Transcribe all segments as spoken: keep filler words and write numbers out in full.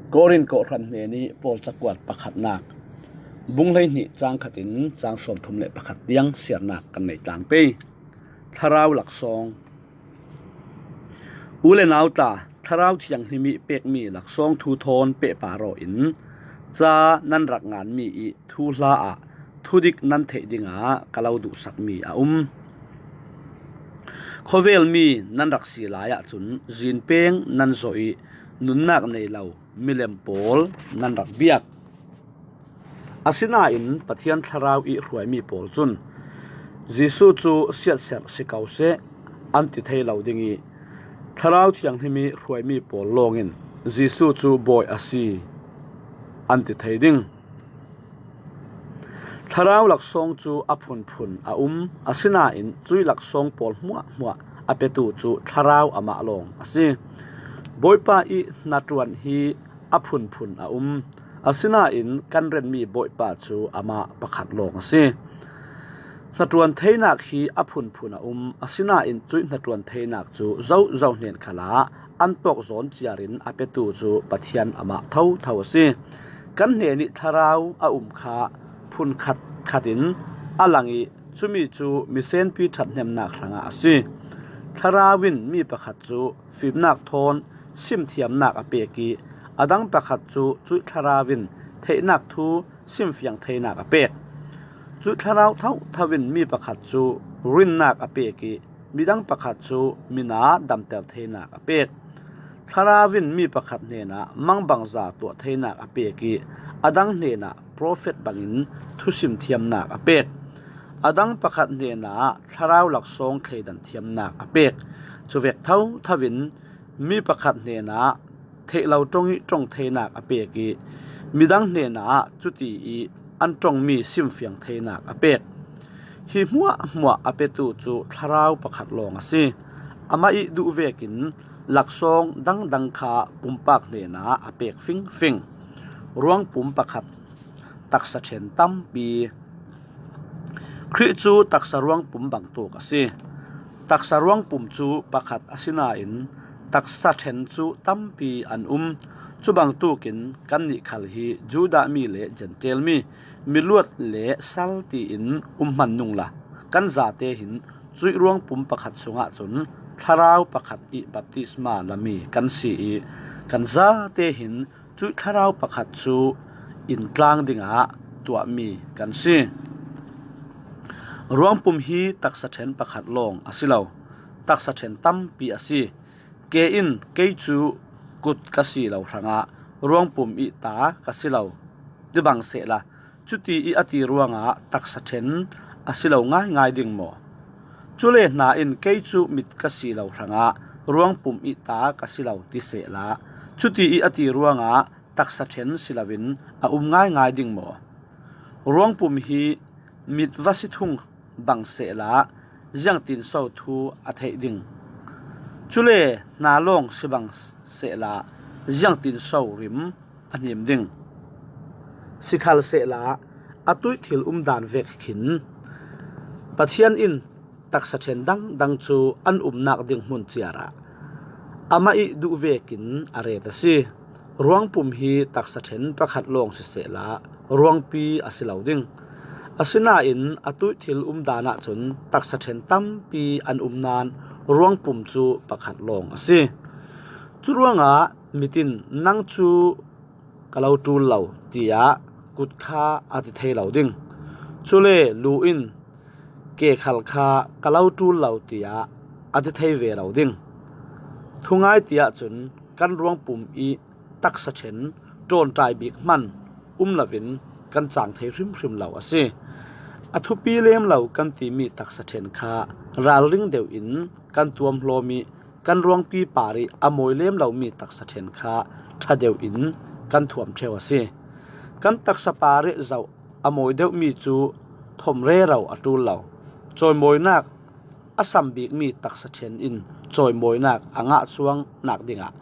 Korin kohhran hnenih Paul cakuat pakhatnak, bung hleihnih cang khatin cang sawmthum le pakhat tiang siarnak kan nei tlang pei. Thlarau laksawng. U le nau tla, Thlarau Thianghlim ih pekmi laksawng thu thawn pehpar aw in, ca nan rak nganmi ih thuhla ah thudik nan theih dingah ka lo duhsakmi a um. Khawvelmi nan rak si lai ahcun zinpeng nan zawh ih nunnak nei lo milem pawl nan rak biak. Asinain Pathian Thlarau ih hruaimi pawl cun Jesuh cu siatserh si ko seh, an ti thei lo ding ih, Thlarau Thianghlim ih hruaimi pawl lawngin Jesuh cu Bawi a si, an ti thei ding. Thlarau laksawng cu a phunphun a um, asinain cuih laksawng pawl hmuahhmuah a petu cu Thlarau amah lawng a si. Bawipa ih hnaṭuan hi a phunphun a um, asinain kan renmi Bawipa cu amah pakhat lawng a si. Hnaṭuan theinak hi a phunphun a um, asinain cuih hnaṭuan theinak cu zohzoh hnen khalah an tawk zawn ciar in a petu cu Pathian amah thotho a si. Kan hnenih Thlarau a um kha phun khat khat in a lang ih, cumi cu misenpi ṭhathnemnak hrangah a si. Thlarau in mi pakhat cu fimnak thawn simthiamnak a pek ih, a dang pakhat cu cuih Thlarau in theihnak thu simfiang theinak a pek. Cuih Thlarau thotho in mi pakhat cu rinnak a pek ih, midang pakhat cu mina damter theinak a pek. Thlarau in mi pakhat hnenah mangbangza tuah theinak a pek ih, a dang hnenah profet bangin thusim thiamnak a pek. A dang pakhat hnenah Thlarau laksawng thleidan thiamnak a pek. Cuvek thotho in mi pakhat hnenah theih lo ṭong ih ṭong theinak a pek ih, midang hnenah cuti ih an ṭongmi simfiang theinak a pek. Hi hmuahhmuah a petu cu Thlarau pakhat lawng a si. Amah ih duh vekin laksawng dangdang kha pumpak hnenah a pek fingfing. Ruangpum pakhat, taksa ṭhen tampi. Khrih cu taksa ruangpum bangtuk a si. Taksa ruangpum cu pakhat a si nain taksa ṭhen cu tampi an um. Cu bangtukin kannih khal hi Judah mi le Jentail mi, miluat le sal tiin um hman nungla, kan zate hin cuih ruangpum pakhat sungah cun Thlarau pakhat ih baptisma lami kan si ih, kan zate hin cuih Thlarau pakhat cu inn tlang dingah tuahmi kan si. Ruangpum hi taksa ṭhen pakhat lawng a si lo, taksa ṭhen tampi a si. Ke in kei cu kut ka si lo hrangah ruangpum ih ta ka si lo ti bang sehla, cuti ih a ti ruangah taksa ṭhen a si lo ngaingai ding maw? Cule hna in kei cu mit ka si lo hrangah ruangpum ih ta ka si lo ti sehla, cuti ih a ti ruangah taksa ṭhen si loin a um ngaingai ding maw? Ruangpum hi mit va si thung bang sehla, ziangtinso thu a theih ding? Cule hna lawng si bang sehla, ziangtinso rim a hnim ding? Sikhalsehla, a tuih thil umdan vek khin Pathian in taksa ṭhen dangdang cu an umnak ding hmun ciarah amah ih duh vekin a ret a si. Ruangpum hi taksa ṭhen pakhat lawng sisehla, ruangpi a si lo ding. Asinain a tuih thil umdan ahcun taksa ṭhen tampi an um nain ruangpum cu pakhat lawng a si. Curuangah mit in, "Nang cu ka lo ṭul lo," tiah kut kha a ti thei lo ding. Cule lu in, "Ke khal kha ka lo ṭul lo," tiah a ti thei ve lo ding. Thungai ti ahcun kan ruangpum ih taksa ṭhen ṭawnṭai bik hman um loin kan cang thei hrimhrim lo a si. A thupi lem lo kan timi taksa ṭhen kha ralring deuh in kan tuamhlawm ih, kan ruangpi par ih a mawi lem lomi taksa ṭhen kha ṭha deuh in kan thuam ṭheu a si. Kan taksa par ih zoh a mawi deuhmi cu thawm rero a ṭul lo. Cawimawinak a sam bikmi taksa ṭhen in cawimawinak a ngah cuangnak dingah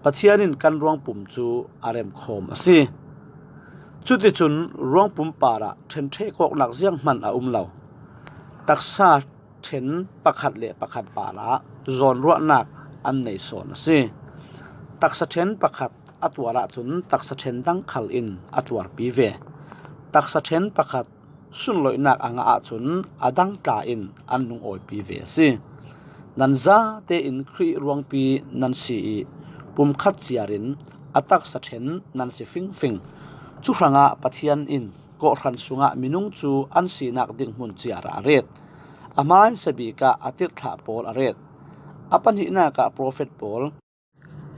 Pathian in kan ruangpum cu a remkhawm a si. Cuticun ruangpum parah ṭhen ṭhehkawknak zianghman a um lo. Taksa ṭhen pakhat le pakhat parah zawnruahnak an nei sawn a si. Taksa ṭhen pakhat a tuar ahcun taksa ṭhen dang khal in a tuarpi ve. Taksa ṭhen pakhat sunloihnak a ngah ahcun a dang tla in an lungawipi ve a si. Nan zate in Khrih ruangpi nan si i pumkhat ciar in a taksa ṭhen nan si fingfing. Cu hrangah Pathian in kawhhran sungah minung cu an sinak ding hmun ciar ah a ret. A hmaisabik ah a tirhthlah pawl a ret. A pahnihnak ah profet pawl,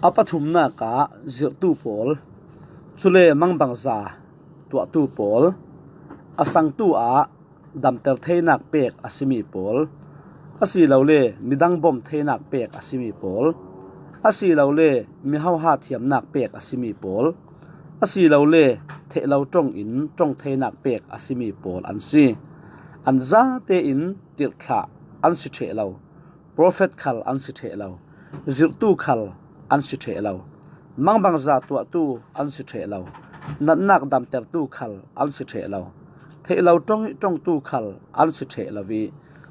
a pathumnak ah zirhtu pawl, cule mangbangza tuahtu pawl, a sangtu ah damter theinak pek a simi pawl, asilole midang bawm theinak pek a simi pawl, asilole mihoha thiamnak pek a simi pawl, asilole theihlo ṭong in ṭong theinak pek a simi pawl an si. An zate in tirhthlah an si ṭheh lo, profet khal an si ṭheh lo, zirhtu khal an si ṭheh lo, mangbangza tuahtu an si ṭheh lo, natnak damtertu khal an si ṭheh lo, theihlo ṭong i ṭongtu khal an si ṭheh lo i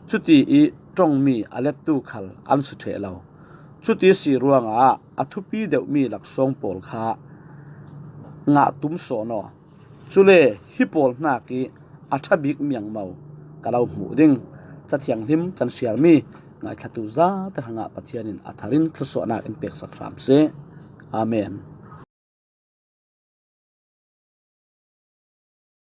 cuti i ṭongmi a lettu khal an si ṭheh lo. Cuti si ruangah a thupi deuhmi laksawng pawl kha ngah tum sawn aw. Cule hi pawl hnak i a ṭha bik miangmo ka lo hmuh ding. Cathianghlim kan siarmi ngaithlatu zate hrangah Pathian in a thar in thluasuahnak in peksak hram seh. Amen.